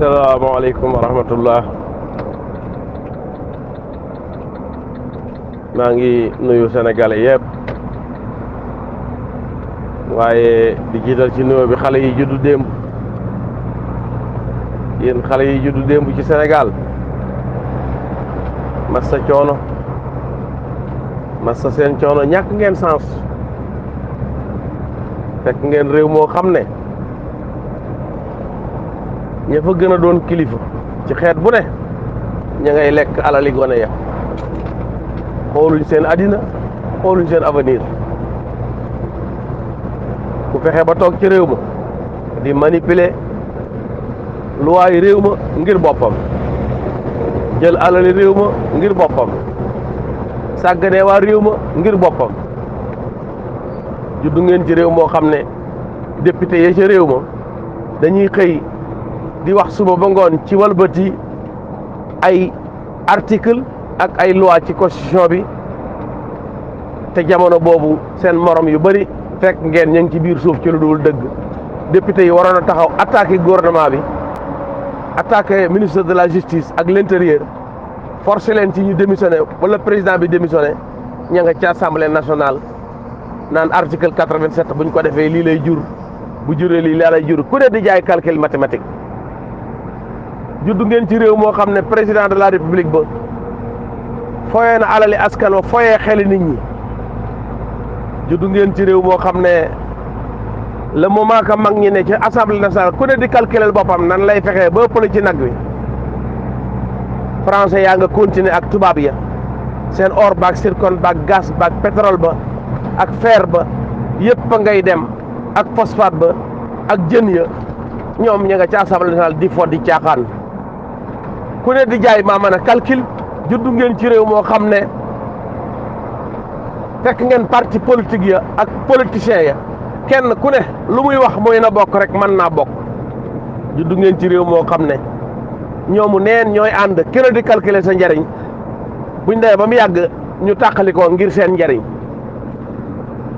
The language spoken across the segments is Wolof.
asalaamaaleykum wa rahmatullah. maa ngi nuyu sénégalais yëpp waaye di jiital ci nuyoo bi xale yi juddu démb. yéen xale yi juddu démb ci Sénégal massa coono massa seen coono ñàkk ngeen sens fekk ngeen réew moo xam ne ña fa gën a doon kilifa ci xeet bu ne ña ngay lekk alali gone ya xooluñ seen àddina xooluñ seen avenir ku fexe ba toog ci réew ma di manipuler luwaay réew ma ngir boppam jël alali réew ma ngir boppam sàgganee waa réew ma ngir boppam juddu ngeen ci réew moo xam ne député yi ca réew ma dañuy xëy di wax suba ba ngoon ci walbati ay article ak ay loi ci constitution bi te jamono boobu seen morom yu bari fekk ngeen ñu ngi ci biir suuf ci lu dul dëgg député yi waroon a taxaw attaquer gouvernement bi attaquer ministre de la justice ak l'intérieur forcé leen ci ñu démissionné wala président bi démissionné ña nga ci assemblée nationale naan article 87 bu ñu ko defee lii lay jur bu juree lii laa lay jur ku ne di jaay calcul mathématique juddu ngeen ci réew moo xam ne président de la république ba foyee na alali askan wa foyee xeli nit ñi juddu ngeen ci réew moo xam ne le moment que mag ñi ne ci assemblée nationale ku ne di calculer boppam nan lay fexee ba ëppale ci nag wi français yaa nga continuer ak tubaab ya seen or baak zircon baak gaz baak pétrole ba ak fer ba yëpp a ngay dem ak phosphate ba ak jën ya ñoom ña nga ci assemblée nationale di fo di caaxaan ku ne di jaay maa mën a calcul juddu ngeen ci réew moo xam ne fekk ngeen parti politique ya ak politiciens ya kenn ku ne lu muy wax mooy na bokk rek mën naa bokk juddu ngeen ci réew moo xam ne ñoomu neen ñooy ànd kenn di calculer sa njariñ buñ demee ba mu yàgg ñu tàqalikoo ngir seen njariñ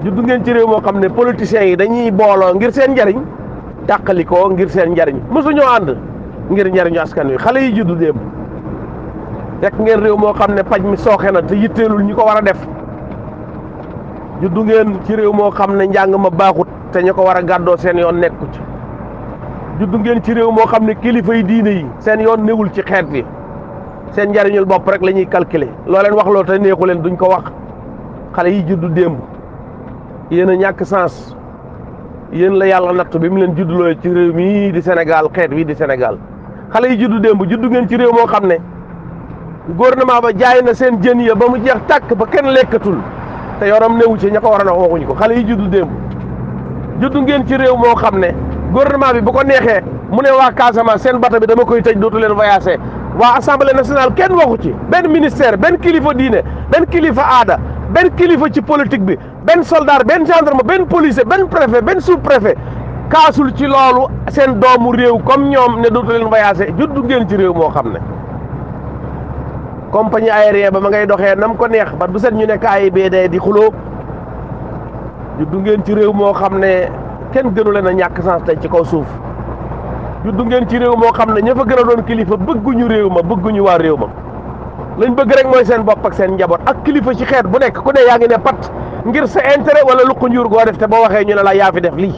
juddu ngeen ci réew moo xam ne politiciens yi dañuy booloo ngir seen njariñ tàqalikoo ngir seen njariñ mësuñoo ànd ngir njariñu askan wi xale yi juddu démb fekk ngeen réew moo xam ne paj mi sooxe na te yitteelul ñi ko war a def juddu ngeen ci réew moo xam ne njàng ma baaxut te ñu ko war a gàddoo seen yoon nekku ci juddu ngeen ci réew moo xam ne kilifa yi diine yi seen yoon newul ci xeet bi seen njariñul bopp rek la ñuy calculer loo leen wax loo te neexu leen duñ ko wax xale yi juddu démb yéen a ñàkk sens yéen la yàlla nattu bi mu leen judduloo ci réew mii di Sénégal xeet wi di Sénégal xale yi juddu démb juddu ngeen ci réew moo xam ne gouvernement ba jaay na seen jën ya ba mu jeex tàkk ba kenn lekkatul te yoram newu ci ña ko war a wax waxuñ ko xale yi juddu démb juddu ngeen ci réew moo xam ne gouvernement bi bu ko neexee mu ne waa Casamance seen bato bi dama koy tëj dootu leen voyager waa assemblée nationale kenn waxu ci benn ministère benn kilifa diine benn kilifa aada benn kilifa ci politique bi benn soldat benn gendarme benn policier benn préfet benn sous-préfet kaasul ci loolu seen doomu réew comme ñoom ne dootu leen voyager juddu ngeen ci réew moo xam ne compagnie aérienne ba ma ngay doxee nam ko neex ba du set ñu nekk AIBD di xuloo juddu ngeen ci réew moo xam ne kenn gënu leen a ñàkk sens tey ci kaw suuf juddu ngeen ci réew moo xam ne ña fa gën a doon kilifa bëgguñu réew ma bëgguñu waa réew ma lañ bëgg rek mooy seen bopp ak seen njaboot ak kilifa ci xeet bu nekk ku ne yaa ngi ne pat ngir sa intérêt wala lu ko njur goo def te boo waxee ñu ne la yaa fi def lii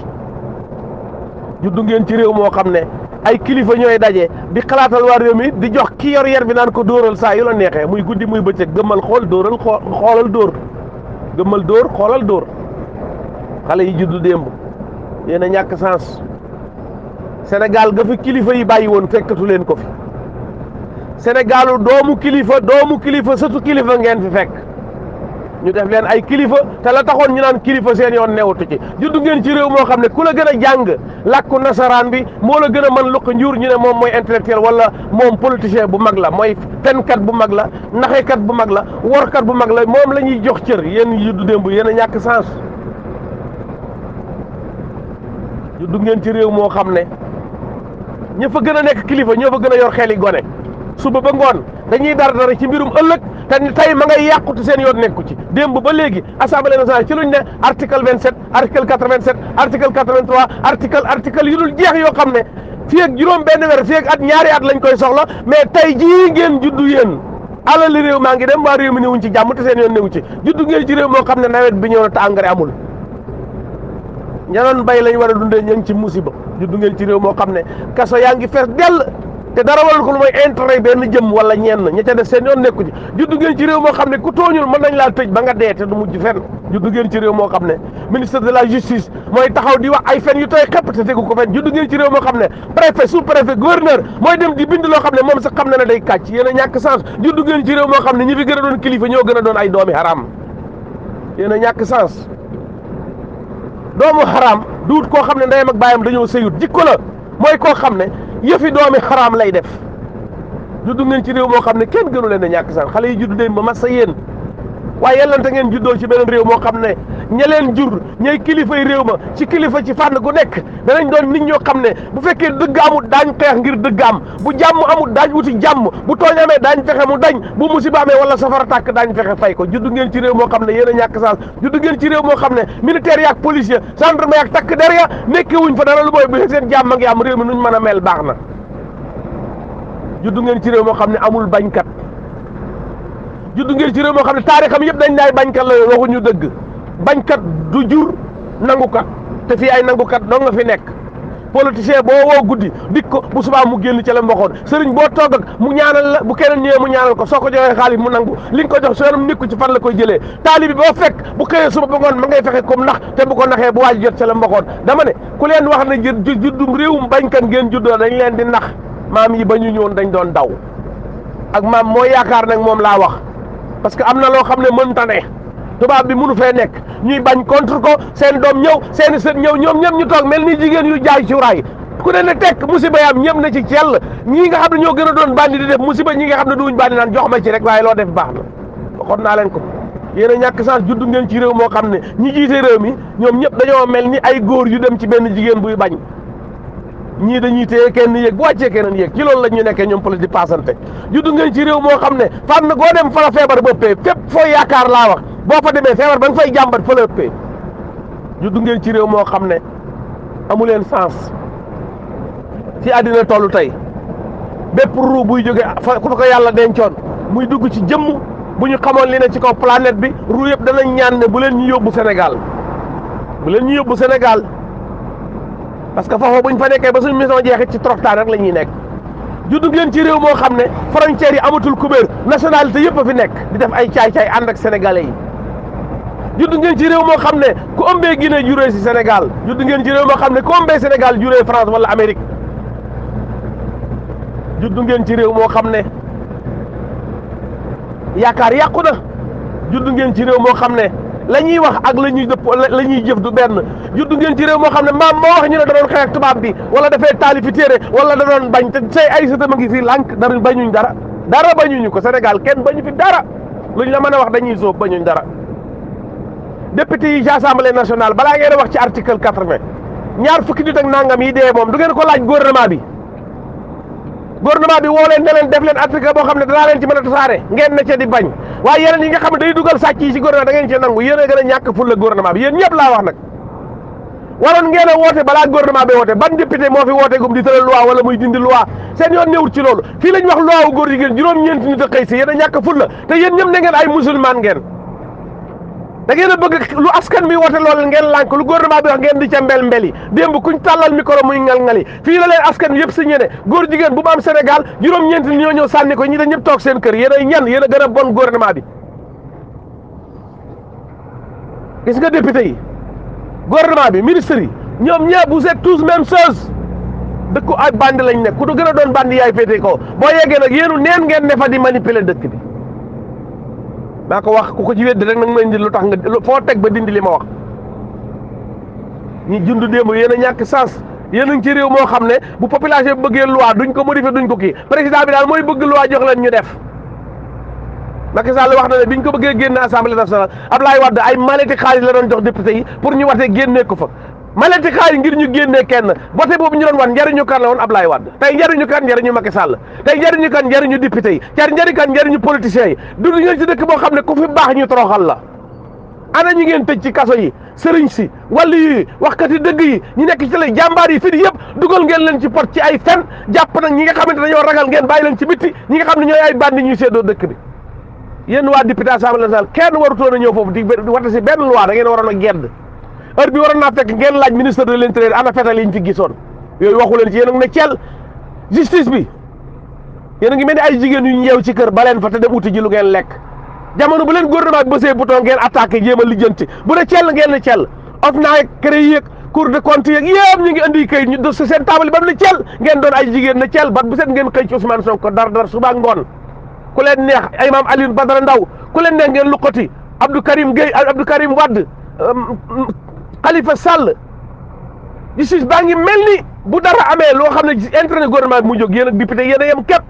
juddu ngeen ci réew moo xam ne ay kilifa ñooy daje di xalaatal waa réew mi di jox ki yor yer bi naan ko dóoral saa yu la neexee muy guddi muy bëccëg gëmmal xool dóoral xoolal dóor gëmmal dóor xoolal dóor xale yi juddu démb yéen a ñàkk sens Sénégal ga fi kilifa yi bàyyi woon fekkatu leen ko fi Sénégalu doomu kilifa sëtu kilifa ngeen fi fekk ñu def leen ay kilifa te la taxoon ñu naan kilifa seen yoon newutu ci juddu ngeen ci réew moo xam ne ku la gën a jàng làkku nasaraan bi moo la gën a mën lu ko njur ñu ne moom mooy intellectuel wala moom politicien bu mag la mooy fenkat bu mag la naxekat bu mag la workat bu mag la moom la ñuy jox cër yéen juddu démb yéen a ñàkk sens juddu ngeen ci réew moo xam ne ña fa gën a nekk kilifa ñoo fa gën a yor xel yi gone suba ba ngoon dañuy dara ci mbirum ëllëg te tey ma ngay yàqutu seen yoon nekku ci démb ba léegi assemblée nationale ci luñ ne article 27 article 87 article 83 article yu dul jeex yoo xam ne fii ak juróom benn weer fii ak at ñaari at lañ koy soxla mais tey jii ngeen juddu yéen alali réew maa ngi dem waa réew mi newuñ ci jàmm te seen yoon newu ci juddu ngeen ci réew moo xam ne nawet bi ñëw na te engrais amul ña doon bay lañ war a dundee ña ngi ci musiba juddu ngeen ci réew moo xam ne kaso yaa ngi fees dell te dara waral ko lu mooy intérêt benn jëm wala ñenn ña ca def seen yoon nekku ci juddu ngeen ci réew moo xam ne ku tooñul mën nañ laa tëj ba nga dee te du mujj fenn juddu ngeen ci réew moo xam ne ministre de la justice mooy taxaw di wax ay fen yu tooy xepp te tegu ko fen juddu ngeen ci réew moo xam ne préfet sous préfet gouverneur mooy dem di bind loo xam ne moom sax xam na ne day kàcc yéen a ñàkk sens juddu ngeen ci réew moo xam ne ñi fi gën a doon kilifa ñoo gën a doon ay doomi haram yéen a ñàkk sens doomu haram duut koo xam ne ndeyam ak baayam dañoo sëyut jikko la mooy koo xam ne yëfi doomi haram lay def juddu ngeen ci réew moo xam ne kenn gënu leen a ñàkk sens xale yi juddu dem ba massa yéen waaye yellante ngeen juddoo ci beneen réew moo xam ne ña leen jur ñooy kilifay réew ma ci kilifa ci fànn gu nekk danañ doon nit ñoo xam ne bu fekkee dëgg amut daañ xeex ngir dëgg am bu jàmm amut daañ wuti jàmm bu tooñ amee daañ fexe mu dañ bu musiba amee wala safara tàkk daañ fexe fay ko juddu ngeen ci réew moo xam ne yéen a ñàkk sens juddu ngeen ci réew moo xam ne militaire yaak police ya gendarme yaak takk der ya nekkee wuñ fa dara lu mooy bu seen jàmm ngi am réew mi nuñ mën a mel baax na juddu ngeen ci réew moo xam ne amul bañkat juddu ngeen ci réew moo xam ne taarixam yëpp dañ daay bañkat la yoon waxuñu dëgg bañkat du jur nangukat te fii ay nangukat doo nga fi nekk politicien boo woo guddi dik ko bu subaa mu génn ca la mboxoon sëriñ boo toog ak mu ñaanal la bu keneen ñëwee mu ñaanal ko soo ko joxee xaalis mu nangu li nga ko jox sooram nekku ci fan la koy jëlee taalibi boo fekk bu xëyee suba ba ngoon ma ngay fexe comme nax te bu ko naxee bu waaj jot ca la mboxoon dama ne ku leen wax ne juddum réewum bañkat ngeen juddoo dañ leen di nax maam yi ba ñu ñëwoon dañ doon daw ak maam mooy yaakaar nag moom laa wax parce que am na loo xam ne mënta ne tubaab bi mënu fee nekk ñuy bañ contre ko seen doom ñëw seeni sët ñëw ñoom ñëpp ñu toog mel ni jigéen yu jaay cuuraay ku ne tekk musiba yaam ñëpp na ci cell ñii nga xam ne ñoo gën a doon bandi di def musiba ñi nga xam ne duñ bandi naan jox ma ci rek waaye loo def baax na waxoon naa leen ko yéen a ñàkk sax juddu ngeen ci réew moo xam ne ñi jiite réew mi ñoom ñëpp dañoo mel ni ay góor yu dem ci benn jigéen buy bañ ñii dañuy téye kenn yéeg bu wàccee keneen yéeg ci loolu la ñu nekkee ñoom politique passante juddu ngeen ci réew moo xam ne fànn goo dem fa la feebar ba ëppee fépp foo yaakaar laa wax boo fa demee feebar ba nga fay jàmbat fa la ëppee juddu ngeen ci réew moo xam ne amu leen sens fi àddina tollu tey bépp ruu buy jóge fa ku fa ko yàlla dencoon muy dugg ci jëmm bu ñu xamoon li ne ci kaw planète bi ruu yëpp danañ ñaan ne bu leen ñu yóbbu Sénégal bu leen ñu yóbbu Sénégal parce que foofu buñ fa nekkee ba suñ mission jeexit ci toroxtaan rek la ñuy nekk juddu ngeen ci réew moo xam ne frontières yi amatul kubéer nationalité yëpp a fi nekk di def ay caay-caay ànd ak sénégalais yi juddu ngeen ci réew moo xam ne ku ëmbee Guinée juree si Sénégal juddu ngeen ci réew moo xam ne ku ëmbee Sénégal juree France wala Amérique juddu ngeen ci réew moo xam ne yaakaar yàqu na juddu ngeen ci réew moo xam ne la ñuy wax ak la ñuy dëpp la ñuy jëf du benn juddu ngeen ci réew moo xam ne maam moo wax ñu ne da doon xeex ak tubaab bi wala dafay taalifi téere wala da doon bañ te say ay sëtam a ngi fii lànk dara bañuñ dara bañuñu ko Sénégal kenn bañu fi dara luñ la mën a wax dañuy sóob bañuñ dara député yi ci assemblée nationale balaa ngeen a wax ci article 80 ñaar fukki nit ak nangam yi dee moom du ngeen ko laaj gouvernement bi woo leen ne leen def leen article boo xam ne danaa leen ci mën a tasaare ngeen na ca di bañ waaye yeneen yi nga xam ne day dugal sàcc yi ci gouvernement da ngeen ci nangu yéen a gën a ñàkk fulla gouvernement bi yéen ñëpp laa wax nag waroon ngeen a woote balaa gouvernement bi woote ban député moo fi woote gum di tëral loi wala muy dindi loi seen yoon newut ci loolu fii lañ wax loi wu góor jigéen juróom-ñeenti nit a xëy si yéen a ñàkk fulla te yéen ñëpp ne ngeen ay musulman ngeen da ngeen a bëgg lu askan bi woote loolu ngeen lànk lu gouvernement bi wax ngeen di ca mbel-mbeli démb kuñ tàllal micro muy ngal-ngali fii la leen askan bi yëpp signé ne góor jigéen bu mu am Sénégal juróom-ñeenti ñoo ñëw sànni ko ñi da ñëpp toog seen kër yéen ay ñan yéen a gën a bon gouvernement bi gis nga député yi gouvernement bi ministre yi ñoom ñëpp vous êtes tous même chose dëkku ay bandi lañ nekk ku du gën a doon bandi yaay féete ko boo yeggee nag yéenu neen ngeen ne fa di manipuler dëkk bi maa ko wax ku ko ci weddi rek nag ma indi lu tax nga foo teg ba dindi li ma wax ñi jund démb yéen a ñàkk sens yéen a ngi ci réew moo xam ne bu population bi bëggee loi duñ ko modifier duñ ko kii président bi daal mooy bëgg loi jox leen ñu def Macky Sall wax na ne biñ ko bëggee génne assemblée nationale Abdoulaye Wade ay maleti xaalis la doon jox député yi pour ñu watee génnee ko fa maleti xaalis ngir ñu génnee kenn vote boobu ñu doon wan njariñu kan la woon Abdoulaye Wade tey njariñu kan njariñu Macky Sall tey njariñu kan njariñu député yi njariñu kan njariñu politiciens yi du ngeen ci dëkk boo xam ne ku fi baax ñu toroxal la ana ñi ngeen tëj ci kaso yi sëriñ si wàllu yi waxkati dëgg yi ñu nekk ci lay jàmbaar yi fi di yëpp dugal ngeen leen ci pot ci ay fen jàpp nag ñi nga xamante dañoo ragal ngeen bàyyi leen ci bitti ñi nga xam ne ñooy ay bandi ñuy séddoo dëkk bi. yéen waa député assemblée nationale kenn warutoon a ñëw foofu di wata si benn loi da ngeen waroon a gedd heure bi waroon naa fekk ngeen laaj ministre de l'intérieur ana fetal yi ñu fi gisoon yooyu waxu leen ci yéen a ngi ne ceel justice bi yéen a ngi mel ni ay jigéen yu ñu yeew ci kër ba leen fa te dem uti ji lu ngeen lekk jamono bu leen gouvernement bi bësee bouton ngeen attaqué jéem a lijjanti bu ne cell ngeen ne cell OFNAC CREI yeeg Cour des comptes yeeg yëpp ñu ngi andi kayit ñu dos seen table ba mu ne cell ngeen doon ay jigéen ne cell bat bu set ngeen xëy ci Ousmane Sonko dar suba ngoon ku leen neex ay Imam Alioune Badara Ndaw ku leen neex ngeen luqati Abdou Karim Gueye Abdou Karim Wade Khalifa Sall justice baa ngi mel ni bu dara amee loo xam ne intérêt gouvernement bi mu jóg yéen ak député yéen a yem képp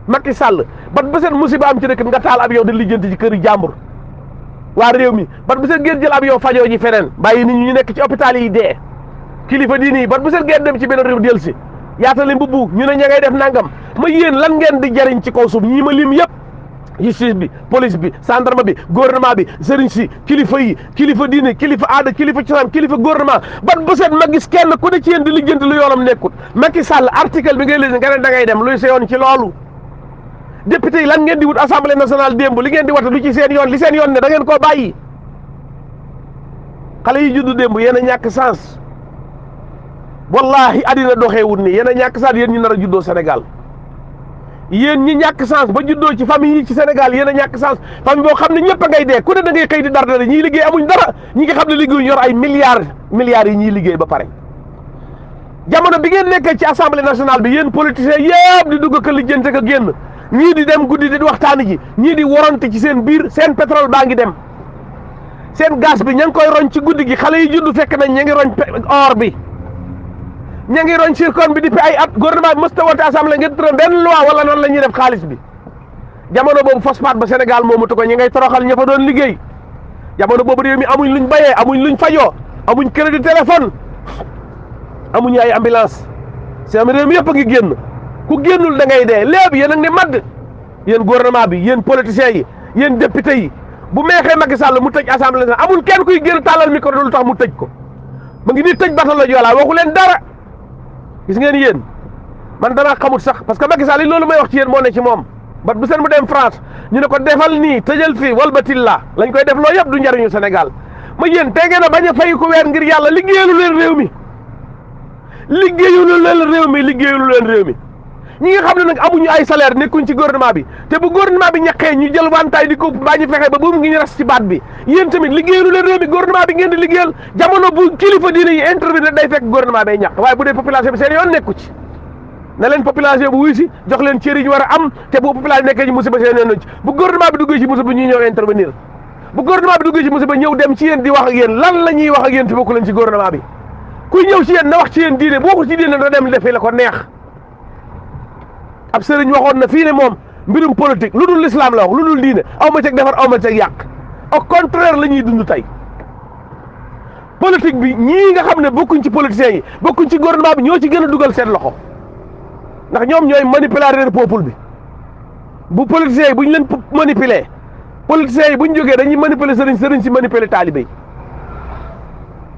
Macky Sall bat bu set musiba am ci dëkk bi nga taal avion di lijjanti ci kër yi jàmbur waa réew mi bat bu set ngeen jël avion fajoo ji feneen bàyyi nit ñi ñu nekk ci hôpital yi dee kilifa diini yi bat bu set ngeen dem ci beneen réew del si yaatali mbubbu ñu ne ña ngay def nangam ma yéen lan ngeen di jariñ ci kaw suuf ñii ma lim yëpp justice bi police bi gendarme bi gouvernement bi sëriñ si kilifa yi kilifa diine kilifa aada kilifa cosaan kilifa gouvernement bat bu set ma gis kenn ku ne ci yéen di lijjanti lu yoonam nekkut Macky Sall article bi ngay lise nga ne da ngay dem luy sa yoon ci loolu député yi lan ngeen di wut assemblée nationale démb li ngeen di wata lu ci seen yoon li seen yoon ne da ngeen koo bàyyi xale yi juddu démb yéen a ñàkk sens wallahi addina doxeewut nii yéen a ñàkk sens yéen ñu nar a juddoo Sénégal yéen ñi ñàkk sens ba juddoo ci famille yi ci Sénégal yéen a ñàkk sens famille boo xam ne ñëpp a ngay dee ku ne da ngay xëy di dara ñiy liggéey amuñ dara ñi nga xam ne liggéeyuñ yor ay milliards yi ñiy liggéey ba pare jamono bi ngeen nekkee ci assemblée nationale bi yéen politiciens yëpp di dugg ko lijjante ko génn ñii di dem guddi di waxtaani ji ñii di warante ci seen biir seen pétrole baa ngi dem seen gaz bi ña ngi koy roñ ci guddi gi xale yi juddu fekk nañ ña ngi roñ or bi ña ngi roñ zircon bi depuis ay at gouvernement bi mësta woote assemblée ngeen tëral benn loi wala noonu la ñuy def xaalis bi jamono boobu phosphate ba Sénégal moomatu ko ñi ngay toroxal ña fa doon liggéey jamono boobu réew mi amuñ luñ bayee amuñ luñ fajoo amuñ crédit téléphone amuñu ay ambulance seen réew mi yëpp a ngi génn ku génnul da ngay dee léegi yéen a ngi ne madd yéen gouvernement bi yéen politiciens yi yéen député yi bu meexee Macky Sall mu tëj assemblée nationale amul kenn kuy génn tàllal micro lu tax mu tëj ko ma ngi nii tëj batal la Joola waxu leen dara gis ngeen yéen man danaa xamut sax parce que Macky Sall loolu may wax ci yéen moo ne ci moom bat bu seen mu dem France ñu ne ko defal nii tëjal fii walbatil la lañ koy def loo yëpp du njariñu Sénégal ma yéen te ngeen a bañ a fay ko weer ngir yàlla liggéeyalu leen réew mi liggéeyalu leen réew mi ñi nga xam ne nag amuñu ay salaire nekkuñ ci gouvernement bi te bu gouvernement bi ñaqee ñu jël wantaay di ko mbaa ñu fexe ba bu mu ngi ñu ras ci baat bi yéen tamit liggéeyalu leen réew mi gouvernement bi ngeen di liggéeyal jamono bu kilifa diine yi intervenir day fekk gouvernement bay ñaq waaye bu dee population bi seen yoon nekku ci na leen population bu wuy si jox leen cër yi ñu war a am te bu population nekkee ci musiba seen yoon ci bu gouvernement bi duggee ci musiba ñu ñëw intervenir bu gouvernement bi duggee ci musiba ñëw dem ci yéen di wax ak yéen lan la ñuy wax ak yéen te bokku leen ci gouvernement bi kuy ñëw ci yéen na wax ci yéen diine boo ko ci diine na dem defee la ko neex ab sëriñ waxoon na fii ne moom mbirum politique lu dul l'islam la wax lu dul diine aw ma ceeg defar aw ma ceeg yàq au contraire la ñuy dund tey politique bi ñii nga xam ne bokkuñ ci politiciens yi bokkuñ ci gouvernement bi ñoo ci gën a dugal seen loxo ndax ñoom ñooy manipulateur peuple bi bu politiciens yi bu ñu leen manipuler politiciens yi bu ñu jógee dañuy manipuler sëriñ si manipuler taalibe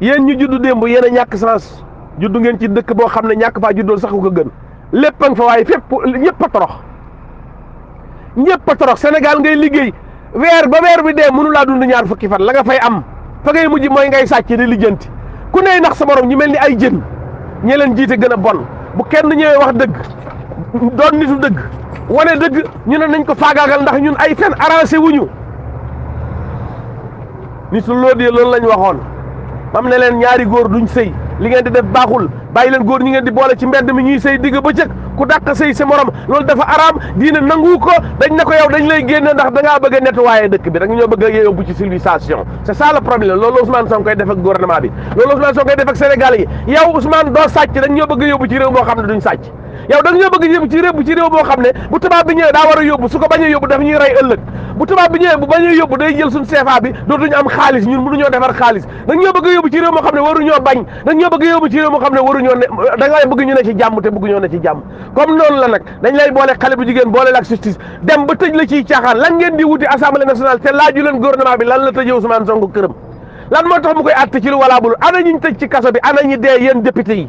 yi yéen ñu juddu démb yéen a ñàkk sens juddu ngeen ci dëkk boo xam ne ñàkk faa juddoo sax ko gën lépp a nga fa waaye fépp ñëpp a torox Sénégal ngay liggéey weer ba weer bi dee mënu laa dund ñaar fukki fan la nga fay am fa ngay mujj mooy ngay sàcc di lijjanti ku ney nax sa morom ñu mel ni ay jën ñi leen jiite gën a bon bu kenn ñëwee wax dëgg doon nitu dëgg wane dëgg ñu ne nañ ko faagaagal ndax ñun ay fen arrangé wuñu nit su loo dee loolu lañ waxoon mam ne leen ñaari góor duñ sëy li ngeen di def baaxul bàyyi leen góor ñi ngeen di boole ci mbedd mi ñuy sëy digg bëccëg ku dàq sëy sa morom loolu dafa araam diine nangu ko dañ ne ko yow dañ lay génne ndax da ngaa bëgg a nettoyer dëkk bi da nga ñoo bëgg a yóbbu ci civilisation c'est ça le problème loolu Ousmane Sonko koy def ak gouvernement bi loolu Ousmane Sonko koy def ak Sénégal yi yow Ousmane doo sàcc dañ ñoo bëgg a yóbbu ci réew moo xam ne duñ sàcc yow da nga ñoo bëgg a yóbbu ci réew boo xam ne bu tubaab bi ñëwee daa war a yóbbu su ko bañee yóbbu dafa ñuy rey ëllëg bu tubaab bi ñëwee bu bañee yóbbu day jël suñ CFA bi dootuñu am xaalis ñun mënuñoo defar xaalis da nga ñoo bëgg a yóbbu ci réew moo xam ne waruñoo bañ da nga ñoo bëgg a yóbbu ci réew moo xam ne waruñoo ne da nga bëgg ñu ne ci jàmm te bëgguñoo ne ci jàmm comme noonu la nag dañ lay boole xale bu jigéen boole la ak justice dem ba tëj la ciy caaxaan lan ngeen di wuti assemblée nationale te laaju leen gouvernement bi lan la tëjee Ousmane Sonko këram lan moo tax mu koy àtte ci lu valable ana ñi ñu tëj ci kaso bi ana ñi dee yéen député yi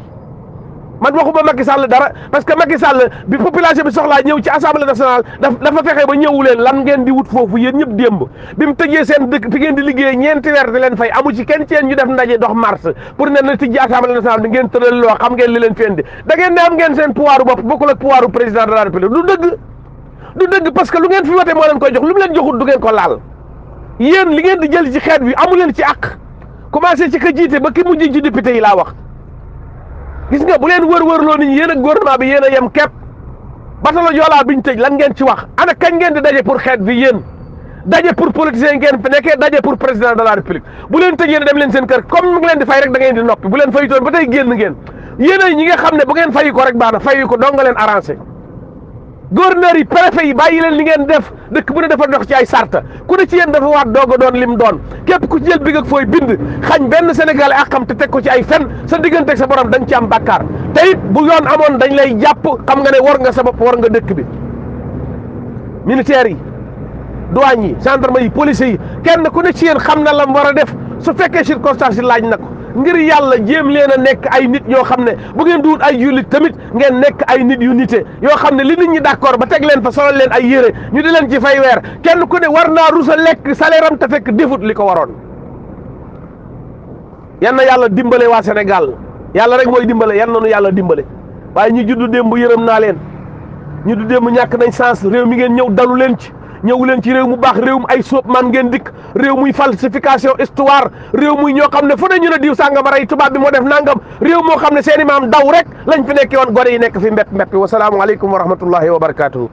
man waxuma Macky Sall dara parce que Macky Sall bi population bi soxlaa ñëw ci assemblée nationale dafa fexe ba ñëwu leen lan ngeen di wut foofu yéen ñëpp démb bi mu tëjee seen dëkk fi ngeen di liggéey ñeenti weer di leen fay amu ci kenn ci yéen ñu def ndaje dox mars pour ne na tijji assemblée nationale di ngeen tëral loo xam ngeen li leen fi indi da ngeen ne am ngeen seen pouvoir bopp bokkul ak pouvoir président de la république du dëgg parce que lu ngeen fi wote moo leen koy jox lu mu leen joxut du ngeen ko laal yéen li ngeen di jël ci xeet bi amu leen ci àq commencé ci ka jiite ba ki mujj ci député yi laa wax gis nga bu leen wër loo nit ñi yéen ak gouvernement bi yéen a yem képp batalo Joola biñ tëj lan ngeen ci wax ana kañ ngeen di daje pour xeet bi yéen daje pour politicien ngeen fi nekkee daje pour président de la république bu leen tëjee dem leen seen kër comme mu ngi leen di fay rek da ngeen di noppi bu leen fayutoon ba tey génn ngeen yéen a ñi nga xam ne bu ngeen fayi ko rek baax na fayi ko dong nga leen arrangé gouverneur yi préfet yi bàyyi leen li ngeen def dëkk bu ne dafa dox ci ay sarta ku ne ci yéen dafa waat doog a doon lim doon képp ku ci jël big ak fooy bind xañ benn sénégalais ak xam te teg ko ci ay fen sa diggante ak sa borom da nga ci am bàkkaar te it bu yoon amoon dañ lay jàpp xam nga ne war nga sa bopp war nga dëkk bi militaires yi douane yi gendarme yi policiers yi kenn ku ne ci yéen xam na la mu war a def su fekkee circonstance yi laaj na ko ngir yàlla jéem leen a nekk ay nit ñoo xam ne bu ngeen duwut ay jullit tamit ngeen nekk ay nit yu nite yoo xam ne li nit ñi d'accord ba teg leen fa solal leen ay yére ñu di leen ci fay weer kenn ku ne war naa rusa lekk salaire am te fekk defut li ko waroon yan na yàlla dimbale waa Sénégal yàlla rek mooy dimbale yan nanu yàlla dimbale waaye ñi juddu démb yërëm naa leen ñu du démb ñàkk nañ sens réew mi ngeen ñëw dalu leen ci ñëw leen ci réew mu baax réew mu ay sóob man ngeen dikk réew muy falsification histoire réew muy ñoo xam ne fu ne ñu ne diw sàngam rey tubaab bi moo def nangam réew moo xam ne seeni maam daw rek lañ fi nekkee woon gone yi nekk fi mbett mbett wasalaamualeykum wa rahmatullahi wa barakatuhu